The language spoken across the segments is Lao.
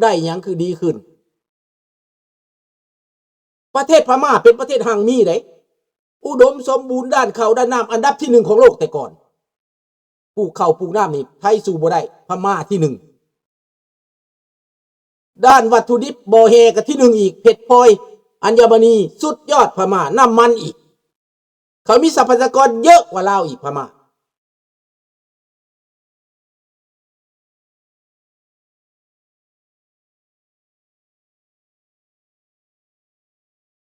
ໄດ້ຫຍັງຄືດີຂຶ້ນ? ປະເທດພະມ້າເປັນປະເທດຮັ່ງມີເດ້ ອຸດົມສົມບູນດ້ານເຂົ້າດ້ານນ້ຳ ອັນດັບທີໜຶ່ງຂອງໂລກແຕ່ກ່ອນ. ປູກເຂົ້າປູກນ້ຳນີ້ ໄທສູ້ບໍ່ໄດ້ ພະມ້າທີໜຶ່ງ. ດ້ານວັດຖຸດິບບໍ່ແຮ່ກໍທີໜຶ່ງອີກ ເພັດພອຍ ອັນຍະມະນີ ສຸດຍອດ ພະມ້າ ນ້ຳມັນອີກ. ເຂົາມີຊັບພະຍາກອນເຍອະກວ່າລາວອີກ ພະມ້າ.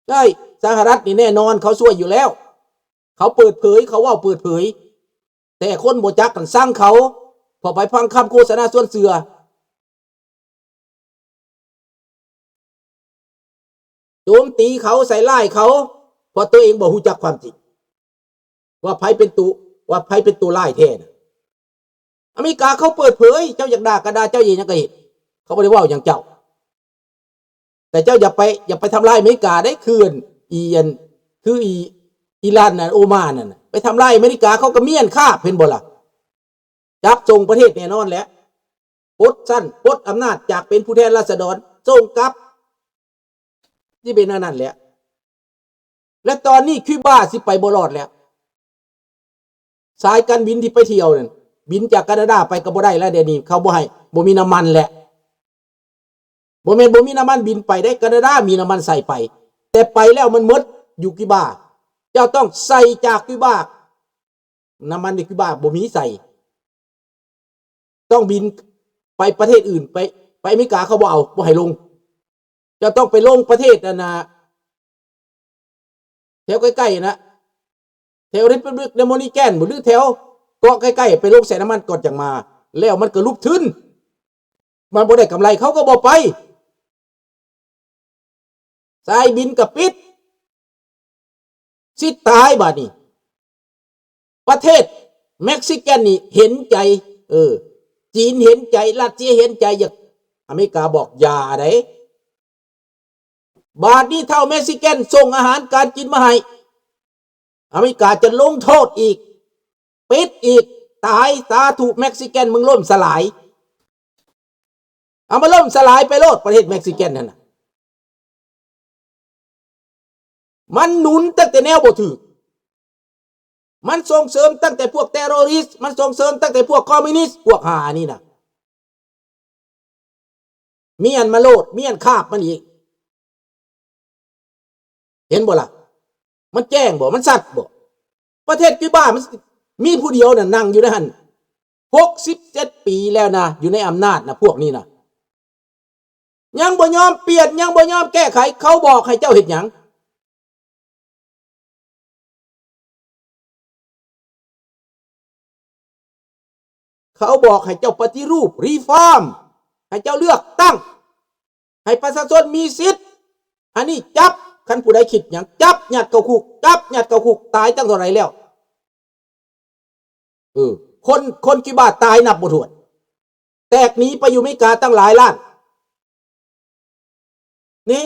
ໃຊ່ ສະຫະລັດນີ້ແນ່ນອນ ເຂົາຊ່ວຍຢູ່ແລ້ວ. ເຂົາເປີດເຜີຍ ເຂົາເວົ້າເປີດເຜີຍ ແຕ່ຄົນບໍ່ຈັກຫັ້ນຊັງເຂົາ ເພາະໄປຟັງຄຳໂຄສະນາຊວນເຊື່ອ. ໂຈມຕີເຂົາ ໃສ່ຮ້າຍເຂົາ ເພາະຕົວເອງບໍ່ຮູ້ຈັກຄວາມຈິງ ວ່າໃຜເປັນໂຕ ວ່າໃຜເປັນໂຕຮ້າຍແທ້ນະ. ອາເມລິກາເຂົາເປີດເຜີຍ ເຈົ້າຢາກດ່າກໍດ່າ ເຈົ້າຢາກຫຍັງກໍເຮັດ ເຂົາບໍ່ໄດ້ເວົ້າຫຍັງເຈົ້າ. ແຕ່ເຈົ້າຢ່າໄປ ຢ່າໄປທຳລາຍອາເມລິກາເດ້ ຄືອັນ ອີອັນ ຄືອີ ອີຣານນະ ໂອມານນັ້ນນະ ໄປທຳລາຍອາເມລິກາ ເຂົາກໍມ້ຽນຄາບ ເຫັນບໍ່ລະ? ຈັບສົ່ງປະເທດແນ່ນອນແຫຼະ ປົດຊັ້ນ ປົດອຳນາດຈາກເປັນຜູ້ແທນລາຊະດອນ ສົ່ງກັບ ຊິເປັນອັນນັ້ນແຫຼະ. ແລະຕອນນີ້ຄິວບາຊິໄປບໍ່ລອດແລ້ວ ສາຍການບິນທີ່ໄປທ່ຽວນັ້ນ ບິນຈາກການາດາໄປກໍບໍ່ໄດ້ແລ້ວ ດຽວນີ້ເຂົາບໍ່ໃຫ້ ບໍ່ມີນ້ຳມັນແລ້ວ. ບໍ່ແມ່ນບໍ່ມີນ້ຳມັນບິນໄປເດ້ ການາດາມີນ້ຳມັນໃສ່ໄປ ແຕ່ໄປແລ້ວມັນໝົດຢູ່ຄິວບາ ເຈົ້າຕ້ອງໃສ່ຈາກຄິວບາ ນ້ຳມັນໃນຄິວບາບໍ່ມີໃສ່ ຕ້ອງບິນໄປປະເທດອື່ນ ໄປ ໄປອາເມລິກາເຂົາບໍ່ເອົາ ບໍ່ໃຫ້ລົງ ເຈົ້າຕ້ອງໄປລົງປະເທດອັນນ່າ ແຖວໃກ້ໆນະ ແຖວ Republic Dominican ບໍ່ ຫຼືແຖວເກາະໃກ້ໆ ໄປລົງໃສ່ນ້ຳມັນກ່ອນຈັ່ງມາ ແລ້ວມັນກໍຫຼຸບທຶນ ມັນບໍ່ໄດ້ກຳໄລ ເຂົາກໍບໍ່ໄປ ສາຍບິນກໍປິດ ຊິຕາຍບາດນີ້. ປະເທດເມັກຊິກັນນີ້ເຫັນໃຈ ເອີ ຈີນເຫັນໃຈ ຣັດເຊຍເຫັນໃຈ ຢາກ ອາເມລິກາບອກຢ່າໃດ. ບາດນີ້ທ້າວເມັກຊິກັນສົ່ງອາຫານການກິນມາໃຫ້ ອາເມລິກາຈະລົງໂທດອີກ ປິດອີກ ຕາຍສາທຸ ເມັກຊິກັນ ມຶງລົ້ມສະຫຼາຍ ເອົາມາລົ້ມສະຫຼາຍໄປໂລດ ປະເທດເມັກຊິກັນຫັ້ນນະ. ມັນໜູນຕັ້ງແຕ່ແນວບໍ່ຖືກ ມັນສົ່ງເສີມຕັ້ງແຕ່ພວກເຕໂຣຣິສ ມັນສົ່ງເສີມຕັ້ງແຕ່ພວກຄອມມິວນິສ ພວກຫ່ານີ້ນະ ມ້ຽນມາໂລດ ມ້ຽນຄາບມັນອີກ ເຫັນບໍ່ລະ? ມັນແຈ້ງບໍ່? ມັນຊັດບໍ່? ປະເທດຄິວບາ ມັນມີຜູ້ດຽວນັ້ນນັ່ງຢູ່ໃນຫັ້ນ ຫົກສິບເຈັດປີແລ້ວນະ ຢູ່ໃນອຳນາດນະ ພວກນີ້ນະ ຍັງບໍ່ຍອມປ່ຽນ ຍັງບໍ່ຍອມແກ້ໄຂ ເຂົາບອກໃຫ້ເຈົ້າເຮັດຫຍັງ? ເຂົາບອກໃຫ້ເຈົ້າປະຕິຮູບ reform ໃຫ້ເຈົ້າເລືອກຕັ້ງ ໃຫ້ປະຊາຊົນມີສິດ ອັນນີ້ຈັບ ຄັນຜູ້ໃດຄິດຫຍັງ ຈັບຍັດເຂົ້າຄຸກ ຈັບຍັດເຂົ້າຄຸກ ຕາຍຕັ້ງເທົ່າໃດແລ້ວ? ເອີ ຄົນ ຄົນຄິວບາຕາຍນັບບໍ່ຖ້ວນ ແຕກໜີໄປຢູ່ອາເມລິກາຕັ້ງຫຼາຍລ້ານ ນີ້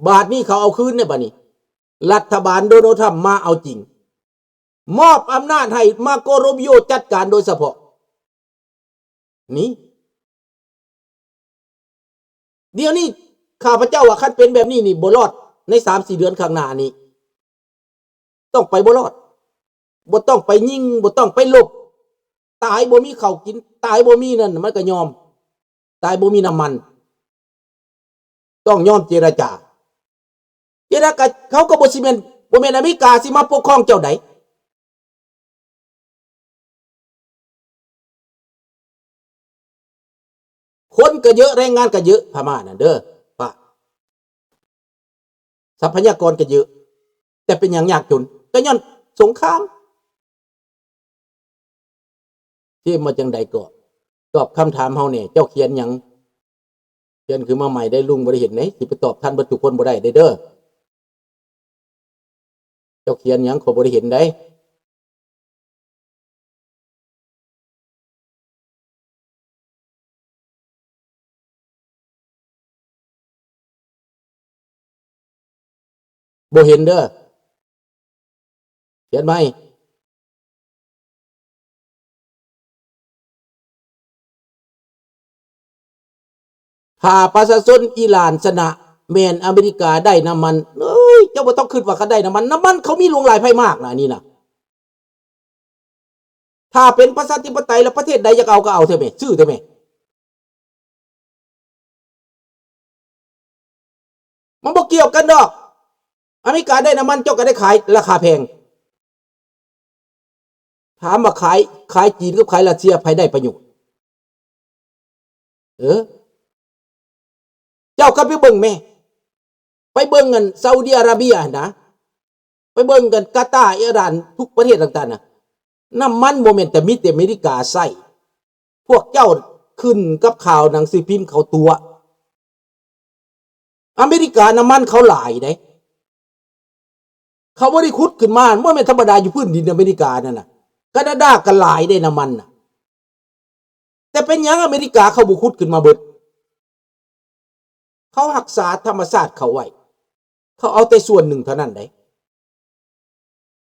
ບາດນີ້ເຂົາເອົາຄືນເດ້ ບາດນີ້ລັດຖະບານໂດນັລ ທຣຳ ມາເອົາຈິງ ມອບອຳນາດໃຫ້ມາໂກ ໂຣບິໂອ ຈັດການໂດຍສະເພາະ ນີ້ ດຽວນີ້ຂ້າພະເຈົ້າວ່າ ຄັນເປັນແບບນີ້ນີ້ ບໍ່ລອດໃນສາມສີ່ເດືອນຂ້າງໜ້ານີ້ ຕ້ອງໄປບໍ່ລອດ ບໍ່ຕ້ອງໄປຍິງ ບໍ່ຕ້ອງໄປລົບ ຕາຍບໍ່ມີເຂົ້າກິນ ຕາຍບໍ່ມີນັ້ນ ມັນກໍຍອມ ຕາຍບໍ່ມີນ້ຳມັນ ຕ້ອງຍອມເຈລະຈາ ເຈລະຈາ ເຂົາກໍບໍ່ຊິແມ່ນ ບໍ່ແມ່ນອາເມລິກາຊິມາປົກຄອງເຈົ້າໃດ ຄົນກໍເຍອະ ແຮງງານກໍເຍອະ ພະມ້ານັ້ນເດີ ປະ ຊັບພະຍາກອນກໍເຍອະ ແຕ່ເປັນຫຍັງຍາກຈົນ? ກໍຍ້ອນສົງຄາມ. ຊິມາຈັ່ງໃດກໍຕອບຄຳຖາມເຮົາແດ່ ເຈົ້າຂຽນຫຍັງ? ຂຽນຂຶ້ນມາໃໝ່ໄດ້ ລຸງບໍ່ໄດ້ເຫັນເດ້ ຊິໄປຕອບທັນເບິດທຸກຄົນບໍ່ໄດ້ເດ້ ເດີ. ເຈົ້າຂຽນຫຍັງ ຂ້ອຍບໍ່ໄດ້ເຫັນໃດ. ບໍ່ເຫັນເດີ ຂຽນໃໝ່. ຖ້າປະຊາຊົນອີຣານຊະນະ ແມ່ນອາເມລິກາໄດ້ນ້ຳມັນ. ເອີຍ ເຈົ້າບໍ່ຕ້ອງຄິດວ່າເຂົາໄດ້ນ້ຳມັນ, ນ້ຳມັນເຂົາມີຫຼວງຫຼາຍໄພມາກນະ ອັນນີ້ນະ. ຖ້າເປັນປະຊາທິປະໄຕແລ້ວ ປະເທດໃດຢາກເອົາກໍເອົາເທື່ອແມ້ ຊື້ເທື່ອແມ້. ມັນບໍ່ກ່ຽວກັນດອກ. ອາເມລິກາໄດ້ນ້ຳມັນ ເຈົ້າກໍໄດ້ຂາຍລາຄາແພງ. ຖາມວ່າຂາຍ ຂາຍຈີນກັບຂາຍຣັດເຊຍ ໃຜໄດ້ປະໂຫຍດ? ເອີ ເຈົ້າກໍໄປເບິ່ງແມ້. ໄປເບິ່ງອັນຊາອຸດີອາຣາເບຍຫັ້ນນະ, ໄປເບິ່ງກັນກາຕາ, ອີຣານ, ທຸກປະເທດຕ່າງໆນະ. ນ້ຳມັນບໍ່ແມ່ນແຕ່ມີແຕ່ອາເມລິກາໃຊ້. ພວກເຈົ້າຂຶ້ນກັບຂ່າວໜັງສືພິມເຂົາຕົວະ. ອາເມລິການ້ຳມັນເຂົາຫຼາຍເດ້. ເຂົາບໍ່ໄດ້ຂຸດຂຶ້ນມາ, ບໍ່ແມ່ນທຳມະດາຢູ່ພື້ນດິນອາເມລິການັ້ນນະ. ການາດາກໍຫຼາຍເດ້ນ້ຳມັນນະ. ແຕ່ເປັນຫຍັງອາເມລິກາເຂົາບໍ່ຂຸດຂຶ້ນມາເບິດ? ເຂົາຮັກສາທຳມະຊາດເຂົາໄວ້. ເຂົາເອົາແຕ່ສ່ວນໜຶ່ງເທົ່ານັ້ນເດ້.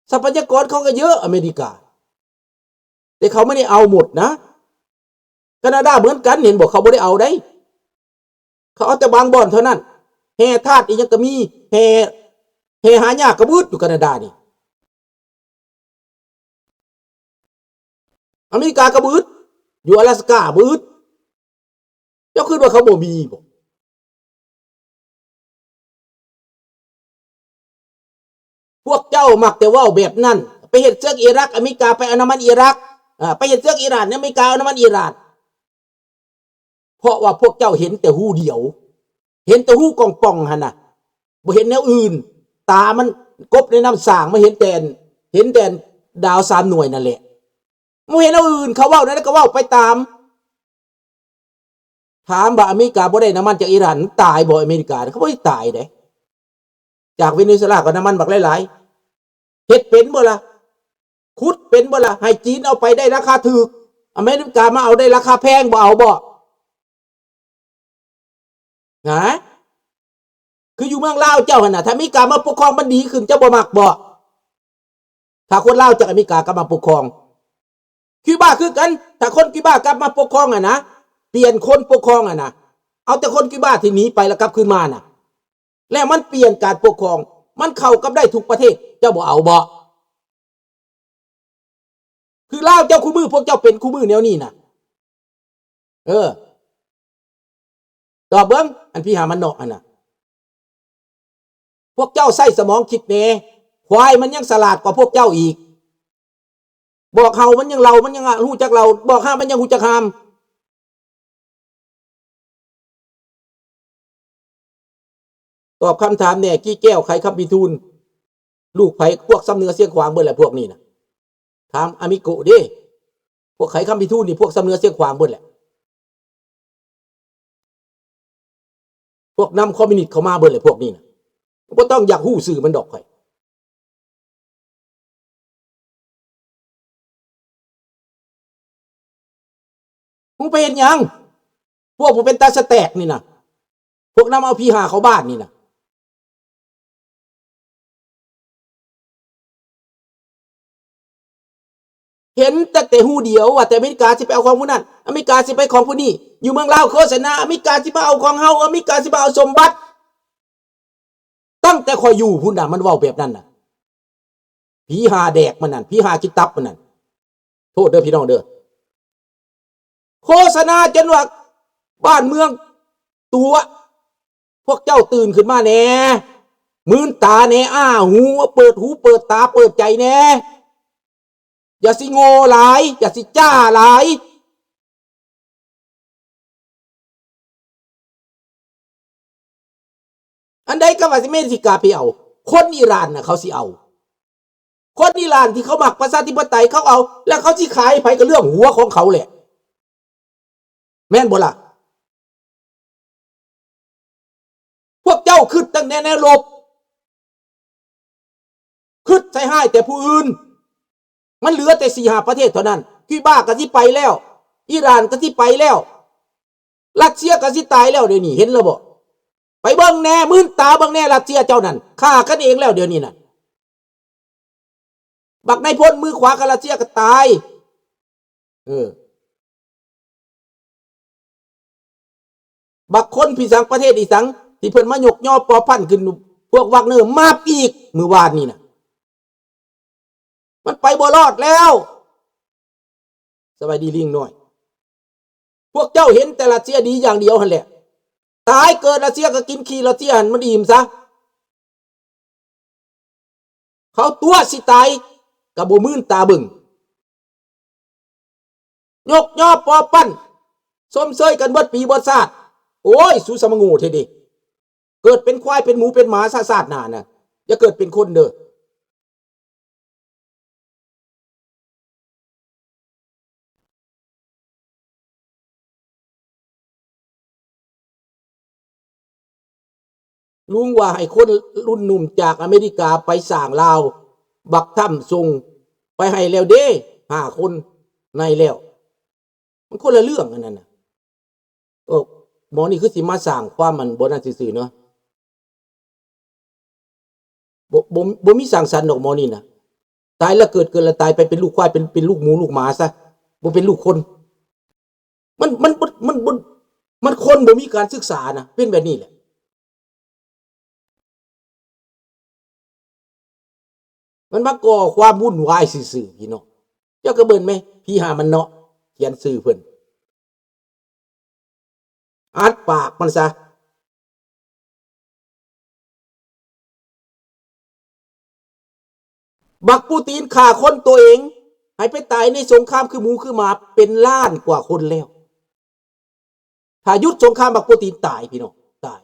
ຊັບພະຍາກອນເຂົາກໍເຍອະ ອາເມລິກາ, ແຕ່ເຂົາບໍ່ໄດ້ເອົາໝົດນະ. ການາດາເໝືອນກັນ ເຫັນບໍ່? ເຂົາບໍ່ໄດ້ເອົາໃດ. ເຂົາເອົາແຕ່ບາງບ່ອນເທົ່ານັ້ນ. ແຮ່ທາດອີ່ຫຍັງກໍມີ, ແຮ່ ແຮ່ຫາຍາກກໍບຶດຢູ່ການາດານີ້. ອາເມລິກາກໍບຶດ, ຢູ່ອາລາສກາບຶດ. ເຈົ້າຄິດວ່າເຂົາບໍ່ມີບໍ່? ພວກເຈົ້າມັກແຕ່ເວົ້າແບບນັ້ນ. ໄປເຮັດເຊືອກອີຣັກ, ອາເມລິກາໄປເອົານ້ຳມັນອີຣັກ. ອາ ໄປເຮັດເຊືອກອີຣານ, ອາເມລິກາເອົານ້ຳມັນອີຣານ. ເພາະວ່າພວກເຈົ້າເຫັນແຕ່ຮູດຽວ, ເຫັນແຕ່ຮູປ່ອງໆຫັ້ນນະ, ບໍ່ເຫັນແນວອື່ນ. ຕາມັນກົບໃນນ້ຳສ້າງ, ມັນເຫັນແຕ່ ເຫັນແຕ່ດາວສາມໜ່ວຍນັ້ນແຫຼະ, ບໍ່ເຫັນແນວອື່ນ. ເຂົາເວົ້າແນວໃດກໍເວົ້າໄປຕາມ. ຖາມວ່າອາເມລິກາບໍ່ໄດ້ນ້ຳມັນຈາກອີຣານ ມັນຕາຍບໍ່ອາເມລິກາ? ເຂົາບໍ່ໄດ້ຕາຍເດ້. ຈາກເວເນຊູເອລາກໍນ້ຳມັນບັກຫຼາຍໆ. ເຮັດເປັນບໍ່ລະ? ຂຸດເປັນບໍ່ລະ? ໃຫ້ຈີນເອົາໄປໄດ້ລາຄາຖືກ, ອາເມລິກາມາເອົາໄດ້ລາຄາແພງ, ບໍ່ເອົາບໍ່? ຫາ? ຄືຢູ່ເມືອງລາວເຈົ້າຫັ້ນນະ, ຖ້າອາເມລິກາມາປົກຄອງມັນດີຂຶ້ນ, ເຈົ້າບໍ່ມັກບໍ່? ຖ້າຄົນລາວຈາກອາເມລິກາກັບມາປົກຄອງ. ຄິວບາຄືກັນ, ຖ້າຄົນຄິວບາກັບມາປົກຄອງຫັ້ນນະ, ປ່ຽນຄົນປົກຄອງຫັ້ນນະ, ເອົາແຕ່ຄົນຄິວບາທີ່ໜີໄປແລ້ວກັບຄືນມານະ, ແລ້ວມັນປ່ຽນການປົກຄອງ, ມັນເຂົ້າກັບໄດ້ທຸກປະເທດ, ເຈົ້າບໍ່ເອົາບໍ່? ຄືລາວເຈົ້າຄູ່ມື້, ພວກເຈົ້າເປັນຄູ່ມື້ແນວນີ້ນະ. ເອີ ຕອບເບິ່ງ, ອັນພີຫາມັນນອກຫັ້ນນະ. ພວກເຈົ້າໃຊ້ສະໝອງຄິດແດ່, ຄວາຍມັນຍັງສະຫຼາດກວ່າພວກເຈົ້າອີກ. ບອກເຫົ່າມັນຍັງເລົ່າ, ມັນຍັງຮູ້ຈັກເລົ່າ, ບອກຫ້າມມັນຍັງຮູ້ຈັກຫ້າມ. ຕອບຄຳຖາມແດ່, ກີ້ແກ້ວ ໄຂຄຳພິທູນ, ລູກໃຜ? ພວກຊຳເໜືອຊຽງຂວາງເບິດແຫຼະພວກນີ້ນະ. ຖາມອາມິໂກະເດ້, ພວກໄຂຄຳພິທູນນີ້ ພວກຊຳເໜືອຊຽງຂວາງເບິດແຫຼະ. ພວກນຳຄອມມິວນິດເຂົ້າມາເບິດແຫຼະພວກນີ້ນະ. ບໍ່ຕ້ອງຢາກຮູ້ຊື່ມັນດອກຂ້ອຍ. ມຶງໄປເຮັດຫຍັງ? ພວກຜູ້ເປັນຕາສະແຕກນີ້ນະ, ພວກນຳເອົາພີຫ້າເຂົ້າບ້ານນີ້ນະ. ເຫັນຕັ້ງແຕ່ຮູດຽວວ່າ ແຕ່ອາເມລິກາຊິໄປເອົາຂອງຜູ້ນັ້ນ, ອາເມລິກາຊິໄປຂອງຜູ້ນີ້. ຢູ່ເມືອງລາວໂຄສະນາ ອາເມລິກາຊິມາເອົາຂອງເຮົາ, ອາເມລິກາຊິມາເອົາສົມບັດ. ຕັ້ງແຕ່ຂ້ອຍຢູ່ພຸ້ນນະ ມັນເວົ້າແບບນັ້ນນະ. ຜີຫາແດກມັນນັ້ນ, ຜີຫາກິນຕັບມັນນັ້ນ. ໂທດເດີພີ່ນ້ອງເດີ. ໂຄສະນາຈົນວ່າບ້ານເມືອງຕົວະ. ພວກເຈົ້າຕື່ນຂຶ້ນມາແດ່, ມືນຕາແດ່, ອ້າຫູ, ເປີດຫູເປີດຕາເປີດໃຈແດ່. ຢ່າຊິໂງ່ຫຼາຍ, ຢ່າຊິຈ້າຫຼາຍ. ອັນໃດກໍວ່າຊິເມລິກາໄປເອົາ, ຄົນອີຣານນະເຂົາຊິເອົາ. ຄົນອີຣານທີ່ເຂົາມັກປະຊາທິປະໄຕເຂົາເອົາ, ແລ້ວເຂົາຊິຂາຍໃຜກໍເລື່ອງຫົວຂອງເຂົາແຫຼະ. ແມ່ນບໍ່ລະ? ພວກເຈົ້າຄິດຕັ້ງແຕ່ແນວລົບ, ຄິດໃສ່ຮ້າຍແຕ່ຜູ້ອື່ນ. ມັນເຫຼືອແຕ່ສີ່ຫ້າປະເທດເທົ່ານັ້ນ. ຄິວບາກໍຊິໄປແລ້ວ, ອີຣານກໍຊິໄປແລ້ວ, ຣັດເຊຍກໍຊິຕາຍແລ້ວ. ດຽວນີ້ເຫັນແລ້ວບໍ່? ໄປເບິ່ງແດ່, ມືນຕາເບິ່ງແດ່, ຣັດເຊຍເຈົ້ານັ້ນຂ້າກັນເອງແລ້ວດຽວນີ້ນະ. ບັກນາຍພົນມືຂວາຂອງຣັດເຊຍກໍຕາຍ. ເອີ. ບັກຄົນພິສັງ ປະເທດອີສັງ ທີ່ເພິ່ນມາຍົກຍໍປໍພັນຂຶ້ນ ພວກວາກເນີມາບອີກມື້ວານນີ້ນະ ມັນໄປບໍ່ລອດແລ້ວ. ສະບາຍດີລິງນ້ອຍ. ພວກເຈົ້າເຫັນແຕ່ຣັດເຊຍດີຢ່າງດຽວຫັ້ນແຫຼະ. ຕາຍເກີດຣັດເຊຍກໍກິນຂີ້ຣັດເຊຍຫັ້ນມັນອີ່ມຊະ. ເຂົາຕົວະຊິຕາຍກໍບໍ່ມື່ນຕາເບິ່ງ. ຍົກຍໍປໍປັ້ນ ຊົມເຊີຍກັນເບິດປີເບິດຊາດ. ໂອ້ຍ ສູສະມາໂງ່ແທ້ເດ. ເກີດເປັນຄວາຍເປັນໝູເປັນໝາຊະ ຊາດໜ້ານະ ຢ່າເກີດເປັນຄົນເດີ. ລຸງວ່າໃຫ້ຄົນລຸ້ນໜຸ່ມຈາກອາເມລິກາໄປສ້າງລາວ, ບັກທຳສົ່ງໄປໃຫ້ແລ້ວເດ້ ຫ້າຄົນໃນແລ້ວ. ມັນຄົນລະເລື່ອງອັນນັ້ນນະ. ເອີ ໝໍນີ້ຄືຊິມາສ້າງຄວາມ ອັນ ບໍ່ນັ້ນຊື່ໆເນາະ. ບໍ່ ບໍ່ ບໍ່ມີສ້າງສັນດອກໝໍນີ້ນະ. ຕາຍລະເກີດ ເກີດລະຕາຍ ໄປເປັນລູກຄວາຍ ເປັນ ເປັນລູກໝູລູກໝາຊະ ບໍ່ເປັນລູກຄົນ. ມັນ ມັນ ມັນ ມັນ ມັນ ມັນຄົນບໍ່ມີການສຶກສານະ ເປັນແບບນີ້ແຫຼະ. ມັນມາກໍ່ຄວາມວຸ້ນວາຍຊື່ໆ ພີ່ນ້ອງ. ເຈົ້າກໍເບິ່ງແມ ຜີຫາມັນເນາະ ຂຽນຊື່ເພິ່ນ ອັດປາກມັນຊະ. ບັກປູຕີນຂ້າຄົນໂຕເອງ ໃຫ້ໄປຕາຍໃນສົງຄາມຄືໝູຄືໝາເປັນລ້ານກວ່າຄົນແລ້ວ. ຖ້າຢຸດສົງຄາມ ບັກປູຕີນຕາຍ ພີ່ນ້ອງ ຕາຍ.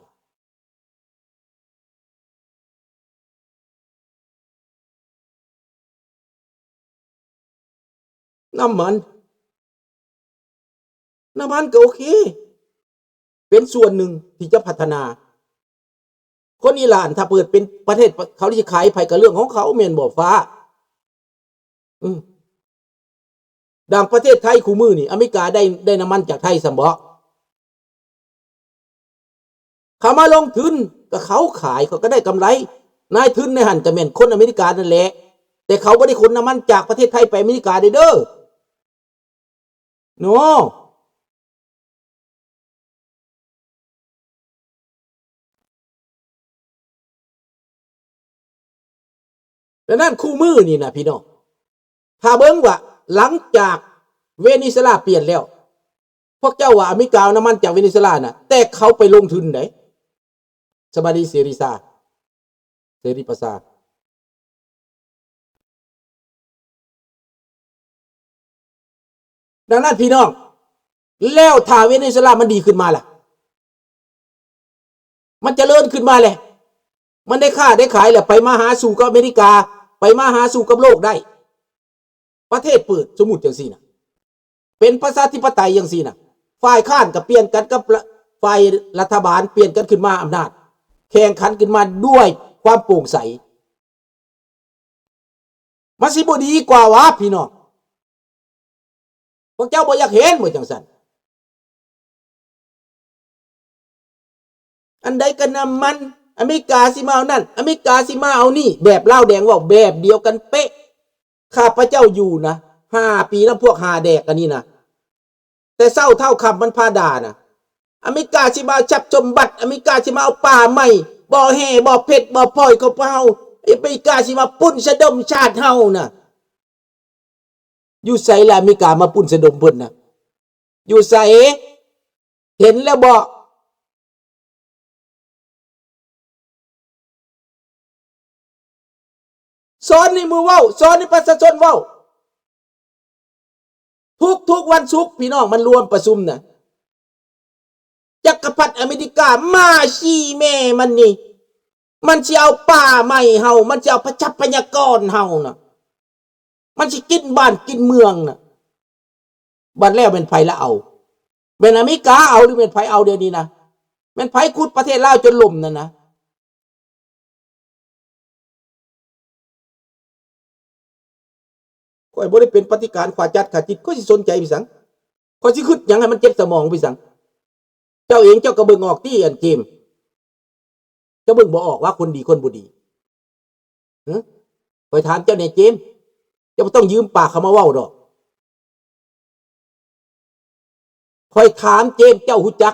ນ້ຳມັນ ນ້ຳມັນກໍໂອເຄ ເປັນສ່ວນໜຶ່ງທີ່ຈະພັດທະນາ. ຄົນອີຣານ ຖ້າເປີດເປັນປະເທດ ເຂົາຊິຂາຍໃຜກໍເລື່ອງຂອງເຂົາ ແມ່ນບໍ່ ຟ້າ? ອືມ ດັ່ງປະເທດໄທຄູ່ມື້ນີ້ ອາເມລິກາໄດ້ ໄດ້ນ້ຳມັນຈາກໄທຊ້ຳບໍ? ເຂົາມາລົງທຶນ ກໍເຂົາຂາຍ ເຂົາກໍໄດ້ກຳໄລ. ນາຍທຶນໃນຫັ້ນກໍແມ່ນຄົນອາເມລິການັ້ນແຫຼະ ແຕ່ເຂົາບໍ່ໄດ້ຂົນນ້ຳມັນຈາກປະເທດໄທໄປອາເມລິກາເດີ້ ເດີ. ເນາະ ດັ່ງນັ້ນຄູ່ມື້ນີ້ນະ ພີ່ນ້ອງ ຖ້າເບິ່ງວ່າ ຫຼັງຈາກເວເນຊູເອລາປ່ຽນແລ້ວ ພວກເຈົ້າວ່າອາເມລິກາເອົານ້ຳມັນຈາກເວເນຊູເອລານະ ແຕ່ເຂົາໄປລົງທຶນໃດ໋. ສະບາຍດີເສຣີຊາ ເສຣີປະຊາ. ດັ່ງນັ້ນ ພີ່ນ້ອງ ແລ້ວຖ້າເວເນຊູເອລາມັນດີຂຶ້ນມາລະ ມັນຈະເລີນຂຶ້ນມາແຫຼະ ມັນໄດ້ຄ້າໄດ້ຂາຍແຫຼະ ໄປມາຫາສູ່ກັບອາເມລິກາ ໄປມາຫາສູ່ກັບໂລກໄດ້ ປະເທດເປີດ ສົມມຸດຈັ່ງຊີ້ນະ ເປັນປະຊາທິປະໄຕຈັ່ງຊີ້ນະ ຝ່າຍຄ້ານກໍປ່ຽນກັນກັບລະ ຝ່າຍລັດຖະບານ ປ່ຽນກັນຂຶ້ນມາອຳນາດ ແຂ່ງຂັນຂຶ້ນມາດ້ວຍຄວາມໂປ່ງໃສ. ມັນຊິບໍ່ດີກວ່າຫວາ ພີ່ນ້ອງ? ພວກເຈົ້າບໍ່ຢາກເຫັນບໍ່ຈັ່ງຊັ້ນ? ອັນໃດກໍນ້ຳມັນ ອາເມລິກາຊິມາເອົານັ້ນ ອາເມລິກາຊິມາເອົານີ້ ແບບລາວແດງເວົ້າແບບດຽວກັນເປະ. ຂ້າພະເຈົ້າຢູ່ນະ ຫ້າປີນຳພວກຫາແດກອັນນີ້ນະ ແຕ່ເຊົ້າເທົ່າຄ່ຳມັນພາດ່ານະ ອາເມລິກາຊິມາຈັບສົມບັດ ອາເມລິກາຊິມາເອົາປ່າໄມ້ ບໍ່ແຮ່ ບໍ່ເພັດ ບໍ່ພອຍຂອງພວກເຮົາ ອາເມລິກາຊິມາປຸ້ນສະດົມຊາດເຮົານະ. ຢູ່ໃສລະອາເມລິກາມາປຸ້ນສະດົມເພິ່ນນະ ຢູ່ໃສ? ເຫັນແລ້ວບໍ່? ສອນໃຫ້ໝູ່ເວົ້າ ສອນໃຫ້ປະຊາຊົນເວົ້າ ທຸກໆວັນສຸກ ພີ່ນ້ອງ ມັນລວມປະຊຸມນະ ຈັກກະພັດອາເມລິກາມາຊີ້ແມ່ມັນນີ້ ມັນຊິເອົາປ່າໄມ້ເຮົາ ມັນຊິເອົາຊັບພະຍາກອນເຮົານະ ມັນຊິກິນບ້ານກິນເມືອງນະ. ບັດແລ້ວແມ່ນໃຜລະເອົາ? ແມ່ນອາເມລິກາເອົາ ຫຼືແມ່ນໃຜເອົາດຽວນີ້ນະ? ແມ່ນໃຜຂຸດປະເທດລາວຈົນລົ້ມນັ້ນນະ? ຂ້ອຍບໍ່ໄດ້ເປັນປະຕິການຂວາຈັດຂວາຈິດ ຂ້ອຍຊິສົນໃຈໄປສັງ? ຂ້ອຍຊິຄິດຫຍັງໃຫ້ມັນເຈັບສະໝອງໄປສັງ? ເຈົ້າເອງເຈົ້າກໍເບິ່ງອອກຕິ ອັນເຈມ ເຈົ້າເບິ່ງບໍ່ອອກວ່າຄົນດີຄົນບໍ່ດີ? ຮະ? ຂ້ອຍຖາມເຈົ້າແດ່ເຈມ ເຈົ້າບໍ່ຕ້ອງຢືມປາກເຂົາມາເວົ້າດອກ. ຂ້ອຍຖາມເຈມ ເຈົ້າຮູ້ຈັກ